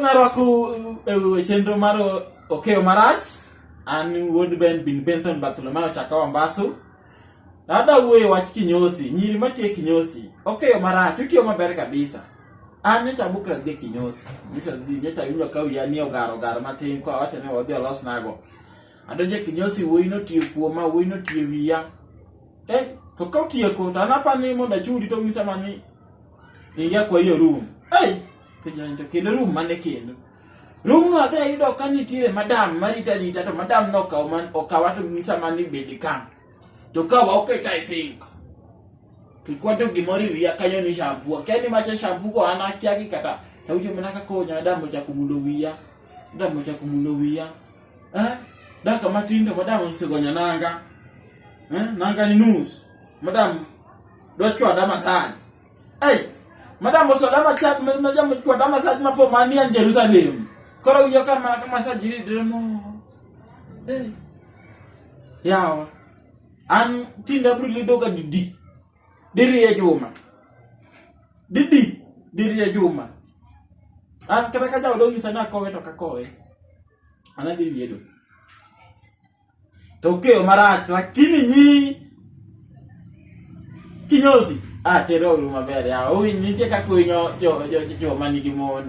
Narwako e chenro mar Okeyo Marach. An wuod Ben bin Benson Bartholomayo Chakawa Mbasu. Ada wuoyo wach kinyosi, nyiri matiyo kinyosi. Okeyo marach, utiyo maber kabisa. An nyocha abukra dhi kinyosi. Nyocha dhi, nyocha awinjo ka wiya ni ogar ogar matin ko awacho ni odhi olos nago. Adonjo e kinyosi, wuoyi notiyo kuoma, wuoyi notiyo e wiya. Eh, to ka otieko to an apa ni mondo achudi to onyisa mana ni ingia kwa hiyo room. Hey, to kendo room mane kendo? Room no adhi ayudo ka nitiere madam marita rita to madam no okawo man okawa to nyisa mana ni bed ka. To kawa oketa e sink. To ikwato gimoro e wiya kanyo ni shampoo. Akia ni macha shampoo go an akia gi kata. Awinjo mana kaka madam ochako mulo wiya. Madam ochako mulo wiya. Eh? Dakika matin to madam osegonyo nanga. Eh? Nanga ni nus. Madam dwa chwada massage. Hey, madam oswada massage, madam chwada massage mapo mani an Jerusalem. Koro winjo ka mana ka massage ridre mos. Hey. Yawa. An tinde abiro lido ga didi. Diriyo e juma. Didi diriyo e juma. An kata ka jaoda onyisa ni akowe to ok akowe. An adhi liedo. To okeyo marach lakini nyi kinyozi ah tero uru maber ya. Owinj nitie kaka winyo jo jo jo ma nigi mon.